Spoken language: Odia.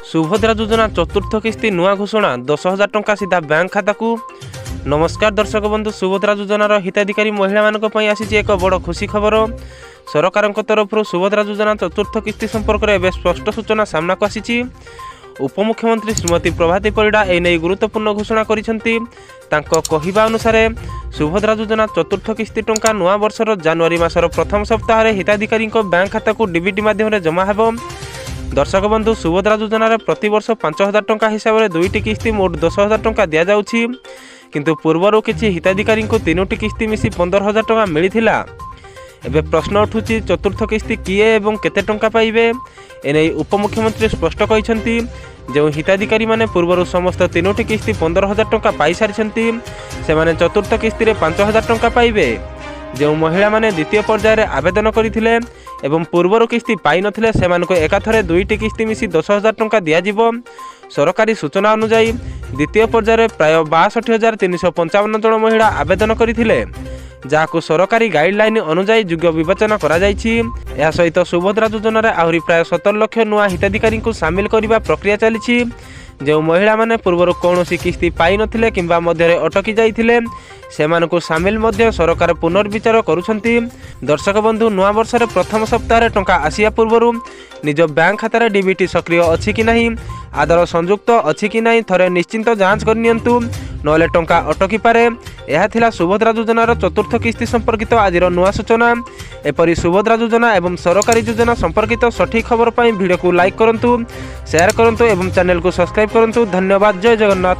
ସୁଭଦ୍ରା ଯୋଜନା ଚତୁର୍ଥ କିସ୍ତି ନୂଆ ଘୋଷଣା, 10,000 ଟଙ୍କା ସିଧା ବ୍ୟାଙ୍କ ଖାତାକୁ। ନମସ୍କାର ଦର୍ଶକ ବନ୍ଧୁ, ସୁଭଦ୍ରା ଯୋଜନାର ହିତାଧିକାରୀ ମହିଳାମାନଙ୍କ ପାଇଁ ଆସିଛି ଏକ ବଡ଼ ଖୁସି ଖବର। ସରକାରଙ୍କ ତରଫରୁ ସୁଭଦ୍ରା ଯୋଜନା ଚତୁର୍ଥ କିସ୍ତି ସମ୍ପର୍କରେ ଏବେ ସ୍ପଷ୍ଟ ସୂଚନା ସାମ୍ନାକୁ ଆସିଛି। ଉପମୁଖ୍ୟମନ୍ତ୍ରୀ ଶ୍ରୀମତୀ ପ୍ରଭାତୀ ପରିଡ଼ା ଏନେଇ ଗୁରୁତ୍ୱପୂର୍ଣ୍ଣ ଘୋଷଣା କରିଛନ୍ତି। ତାଙ୍କ କହିବା ଅନୁସାରେ, ସୁଭଦ୍ରା ଯୋଜନା ଚତୁର୍ଥ କିସ୍ତି ଟଙ୍କା ନୂଆ ବର୍ଷର ଜାନୁଆରୀ ମାସର ପ୍ରଥମ ସପ୍ତାହରେ ହିତାଧିକାରୀଙ୍କ ବ୍ୟାଙ୍କ ଖାତାକୁ ଡିବିଟି ମାଧ୍ୟମରେ ଜମା ହେବ। ଦର୍ଶକ ବନ୍ଧୁ, ସୁଭଦ୍ରା ଯୋଜନାରେ ପ୍ରତିବର୍ଷ 5,000 ଟଙ୍କା ହିସାବରେ ଦୁଇଟି କିସ୍ତି ମୋଟ 10,000 ଟଙ୍କା ଦିଆଯାଉଛି। କିନ୍ତୁ ପୂର୍ବରୁ କିଛି ହିତାଧିକାରୀଙ୍କୁ ତିନୋଟି କିସ୍ତି ମିଶି 15,000 ଟଙ୍କା ମିଳିଥିଲା। ଏବେ ପ୍ରଶ୍ନ ଉଠୁଛି, ଚତୁର୍ଥ କିସ୍ତି କିଏ ଏବଂ କେତେ ଟଙ୍କା ପାଇବେ? ଏନେଇ ଉପମୁଖ୍ୟମନ୍ତ୍ରୀ ସ୍ପଷ୍ଟ କହିଛନ୍ତି, ଯେଉଁ ହିତାଧିକାରୀମାନେ ପୂର୍ବରୁ ସମସ୍ତ ତିନୋଟି କିସ୍ତି 15,000 ଟଙ୍କା ପାଇସାରିଛନ୍ତି, ସେମାନେ ଚତୁର୍ଥ କିସ୍ତିରେ 5,000 ଟଙ୍କା ପାଇବେ। ଯେଉଁ ମହିଳାମାନେ ଦ୍ୱିତୀୟ ପର୍ଯ୍ୟାୟରେ ଆବେଦନ କରିଥିଲେ ଏବଂ ପୂର୍ବରୁ କିସ୍ତି ପାଇନଥିଲେ, ସେମାନଙ୍କୁ ଏକାଥରେ ଦୁଇଟି କିସ୍ତି ମିଶି 10,000 ଟଙ୍କା ଦିଆଯିବ। ସରକାରୀ ସୂଚନା ଅନୁଯାୟୀ, ଦ୍ୱିତୀୟ ପର୍ଯ୍ୟାୟରେ ପ୍ରାୟ 62,355 ଜଣ ମହିଳା ଆବେଦନ କରିଥିଲେ, ଯାହାକୁ ସରକାରୀ ଗାଇଡଲାଇନ୍ ଅନୁଯାୟୀ ଯୋଗ୍ୟ ବିବେଚନା କରାଯାଇଛି। ଏହା ସହିତ ସୁଭଦ୍ରା ଯୋଜନାରେ ଆହୁରି ପ୍ରାୟ 17 ଲକ୍ଷ ନୂଆ ହିତାଧିକାରୀଙ୍କୁ ସାମିଲ କରିବା ପ୍ରକ୍ରିୟା ଚାଲିଛି। ଯେଉଁ ମହିଳାମାନେ ପୂର୍ବରୁ କୌଣସି କିସ୍ତି ପାଇନଥିଲେ କିମ୍ବା ମଧ୍ୟରେ ଅଟକି ଯାଇଥିଲେ, ସେମାନଙ୍କୁ ସାମିଲ ମଧ୍ୟ ସରକାର ପୁନର୍ବିଚାର କରୁଛନ୍ତି। ଦର୍ଶକ ବନ୍ଧୁ, ନୂଆ ବର୍ଷରେ ପ୍ରଥମ ସପ୍ତାହରେ ଟଙ୍କା ଆସିବା ପୂର୍ବରୁ ନିଜ ବ୍ୟାଙ୍କ ଖାତାରେ ଡିବିଟି ସକ୍ରିୟ ଅଛି କି ନାହିଁ, ଆଧାର ସଂଯୁକ୍ତ ଅଛି କି ନାହିଁ, ଥରେ ନିଶ୍ଚିନ୍ତ ଯାଞ୍ଚ କରିନିଅନ୍ତୁ, ନହେଲେ ଟଙ୍କା ଅଟକିପାରେ। ଏହା ଥିଲା ସୁଭଦ୍ରା ଯୋଜନାର ଚତୁର୍ଥ କିସ୍ତି ସମ୍ପର୍କିତ ଆଜିର ନୂଆ ସୂଚନା। ଏପରି ସୁଭଦ୍ରା ଯୋଜନା ଏବଂ ସରକାରୀ ଯୋଜନା ସମ୍ପର୍କିତ ସଠିକ୍ ଖବର ପାଇଁ ଭିଡ଼ିଓକୁ ଲାଇକ୍ କରନ୍ତୁ, ସେୟାର କରନ୍ତୁ ଏବଂ ଚ୍ୟାନେଲକୁ ସବସ୍କ୍ରାଇବ୍ କରନ୍ତୁ। ଧନ୍ୟବାଦ। ଜୟ ଜଗନ୍ନାଥ।